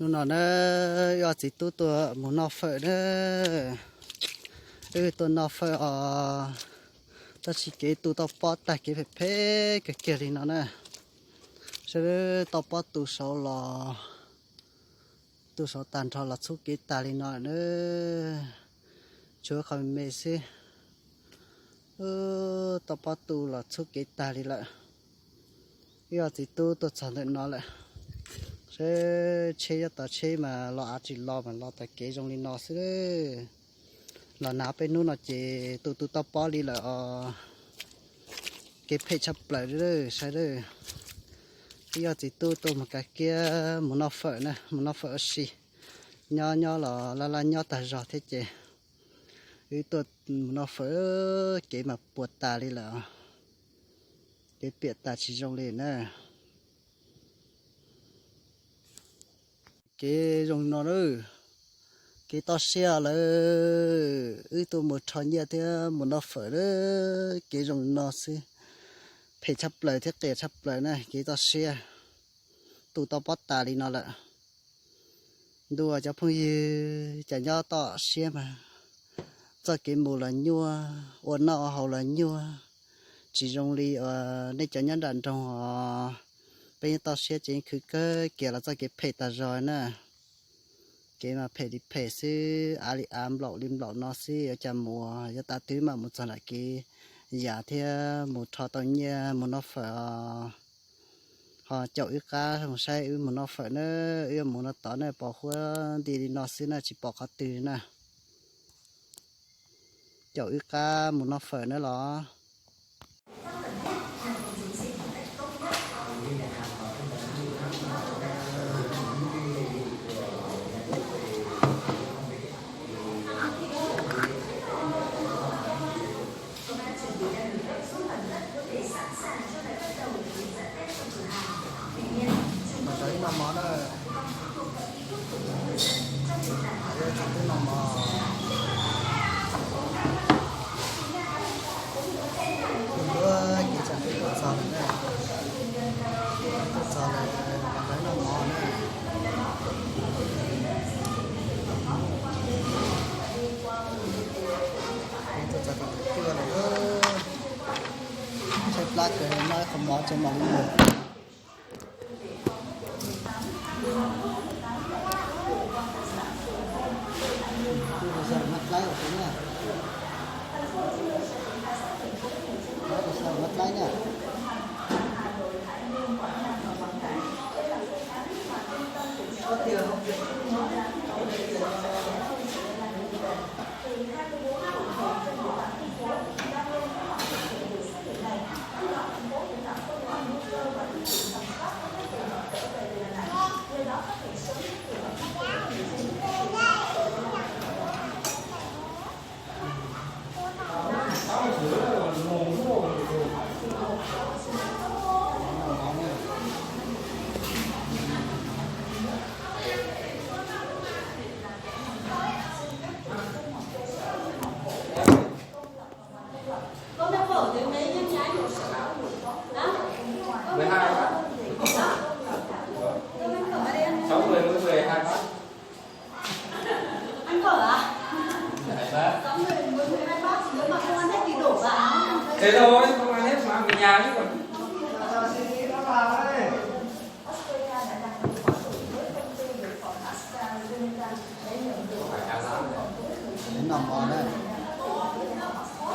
Hnub no na, wb ob txiv tub tuaj mus noj fawm na. Wb tuaj noj fawm os, tab sis kev tu toj pob tag, kev phem phem kawg kiag li no na. Saib toj pob tu saud los, tu saud tag nrho los txhub kev tag li no na. Tshuav qhov me me xwb. Toj pob tu los txhub kev tag li lawm. Wb ob txiv tub tuaj txog ntawm no lawm. Saib tsheb nyob tod, tsheb mas los av tsis los mas los tag kev zoo li no xwb. Los nag peb hnub no ces tu tu toj pob li lawm os. Kev phem tshaj plaws, saib. Wb ob txiv tub tuaj mus kav kiab mus noj fawm na, mus noj fawm ua si. Nyob nyob los laj laj nyob tag zog thiab ces wb tuaj mus noj fawm, kev mas puas tas li lawm. Kev piam tas tsis zoo li na. Kev zoo no, kev toj siab lawm. Wb tuaj mus rho nyiaj thiab mus noj fawm, kev zoo no xwb. Phem tshaj plaws thiab qias tshaj plaws na, kev toj siab. Tu toj pob tas li no lawm. Ntuj, cov phooj ywg, cas nyob toj siab mas txoj kev mus los nyuaj, ua noj ua haus los nyuaj, tsis zoo li uas nej cov nyob nram nroog os. Peb nyob toj siab ces yeej khwv kawg kiag los txoj kev phem tas zog na. Kev mas phem li phem xwb, av li av, nplaum li nplaum no xwb, yuav cas mus, yuav tav twg mam mus txog nram kev yam thiab mus rho tau nyiaj mus noj fawm os. Ho caum wb qab mus saib wb mus noj fawm na, wb yuav mus no tod na, pos huab nti li no xwb na, tsis pom qhov twg na. Caum wb qab mus noj fawm na los. Mus txog ib noj mov na. Mus txog ib noj mov. Ua kev tsam twb tuaj txog lawm na. Tuaj txog lawm, mus txog ib noj mov na. Tuaj txog tim tus cuaj lawm. Tshaib plab kawg, noj ib qho mov tseem mam li mus. Tus zaum no dlaib os tus na. Tus zaum no dlaib na. Mười hai bát. Sáu người mỗi người hai bát. Ăn cơm à? Hai bát. Sáu người mỗi người hai bát, nếu mà không ăn hết thì đổ vào. Thế thôi, không ăn hết mà về nhà chứ còn. Ib noj mov na. Ib noj mov.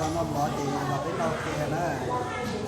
Noj mov ces los peb noj ke na.